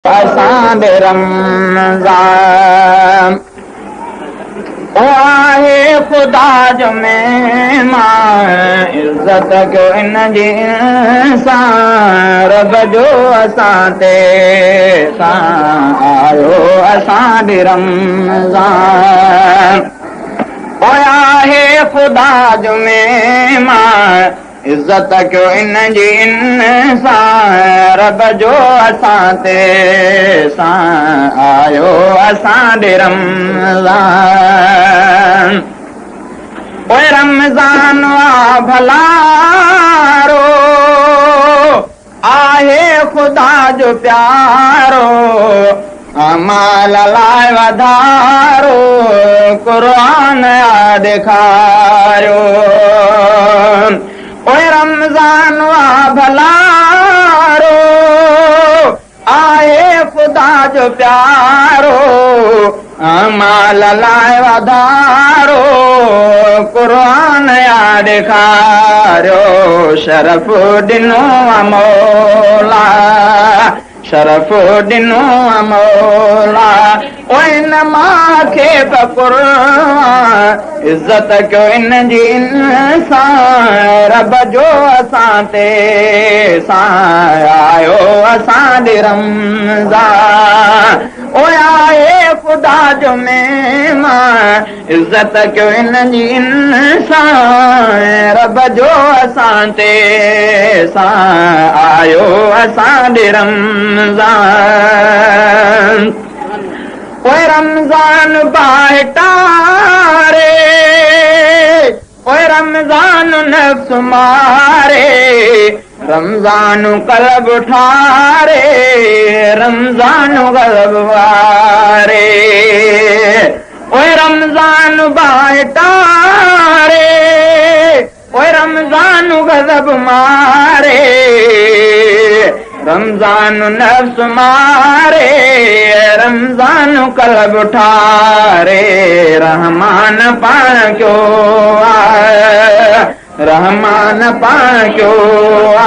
اسان ڏي رمضان او آهي خدا جو مهمان، عزت ڪيو ان جي سان، رب جو اسان تي سان آيو اسان ڏي رمضان. او آهي خدا جو مهمان، عزت ڪيو ان جي سان، رب جو اسان تي سان آيو اسان ڏي رمضان. اوءِ رمضان آ ڀلارو، آهي خدا جو پيارو، امال لاءِ وڌارو، قرآن آ ڏيکاريو. اوءِ رمضان آ ڀلارو، آهي خدا جو پيارو، امال لاءِ وڌارو، قرآن آ ڏيکاريو. شرف ڏنو آ مولا، شرف ڏنو آ مولا ان مان کي قرآن، عزت ڪيو ان جي سان، رب جو اسان تي سان آيو اسان ڏي رمضان. او آهي خدا جو مهمان، عزت ڪيو ان جي سان، رب جو اسان تي سان آيو اسان ڏي رمضان. اوءِ رمضان باهه ٽاري، اوءِ رمضان نفس ماري، رمضان قلب ٺاري، رمضان غضب واري. اوءِ رمضان باهه ٽاري، اوءِ رمضان غضب ماري، رمضان نفس ماري، رمضان قلب ٺاري. رحمان پاڻ ڪيو آ، رحمان پاڻ ڪيو آ.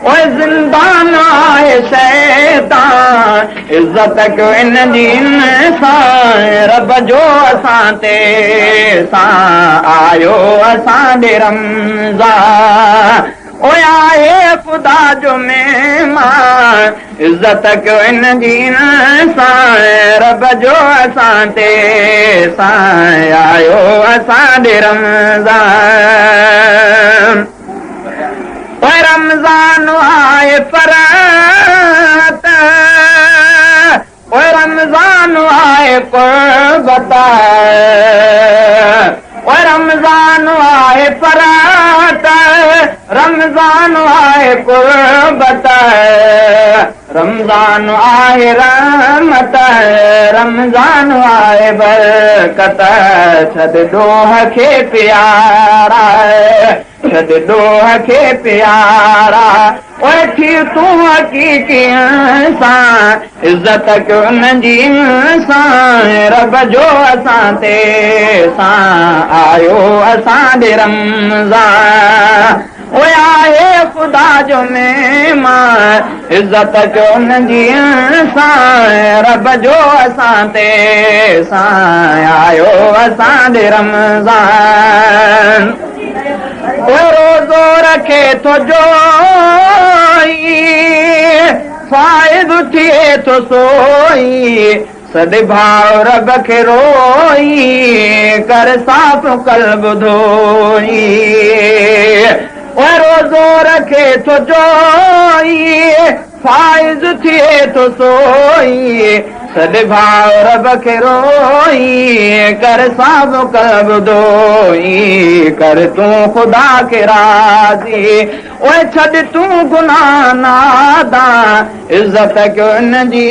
اوءِ زندان آهي شيطان، عزت ڪيو ان جي سان، رب جو اسان تي سان آيو اسان ڏي رمضان. او آهي خدا جو مهمان، عزت ڪيو ان جي سان، رب جو اسان تي سان آيو اسان ڏي رمضان. او رمضان آهي فرحت، او رمضان آهي قربت، او رمضان آهي فرحت، رمضان آهي قربت، رمضان آهي رحمت، رمضان آهي برڪت. ڇڏ ڏوهه کي پيارا، ڇڏ ڏوهه کي پيارا، اوءِ ٿي تون حقيقي سان، عزت ڪيو ان جي سان، رب جو اسان تي سان آيو اسان ڏي رمضان. او آهي خدا جو مهمان، عزت ڪيو ان جي سان، رب جو اسان تي سان آيو اسان ڏي رمضان. او روزو رکي ٿو جو فائدو ٿئي ٿو سوئي، سڏ ڀاءُ رب کي روئي، ڪر صاف قلب ڌوئي. او روزو رکي ٿو جوئي فائز ٿئي ٿو سوئي، سڏ ڀاءُ رب کي روئي، ڪر صاف قلب ڌوئي. ڪر تون خدا کي راضي، اوءِ ڇڏ تون گناهه نادان، عزت ڪيو ان جي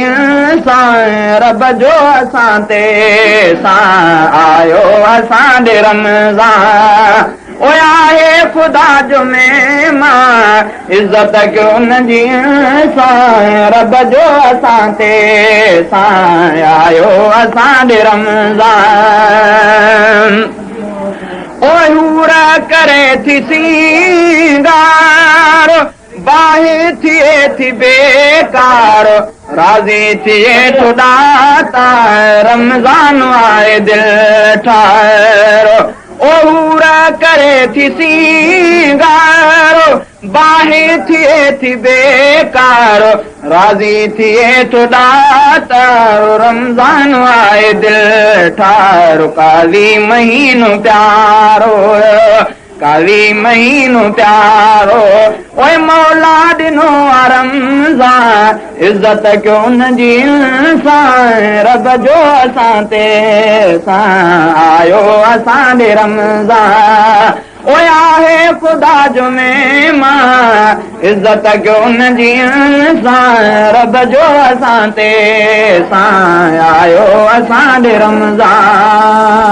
سان، رب جو اسان تي سان آيو اسان ڏي رمضان. او آهي خدا جو مهمان، عزت ڪيو ان جي سان، رب جو اسان تي سان آيو اسان ڏي رمضان. او هور ڪري ٿي سينگار، باهه ٿئي ٿي بيڪار، راضي ٿئي ٿو ڏاتا، رمضان آهي دل ٺارو. او حور ڪري ٿي سينگارو، باهه ٿئي ٿي بيڪار، راضي ٿئي ٿو ڏاتا، رمضان آهي دل ٺارو. قاضي مهينو پيارو، قاضي مهينو پيارو، اوء مولا ڏنو آ رمضان، عزت ڪيو ان جي انسان، رب جو اسان تي احسان، آيو اسان ڏي رمضان. اوء آهي خدا جو مهمان، عزت ڪيو ان جي انسان، رب جو اسان تي احسان، آيو اسان ڏي رمضان.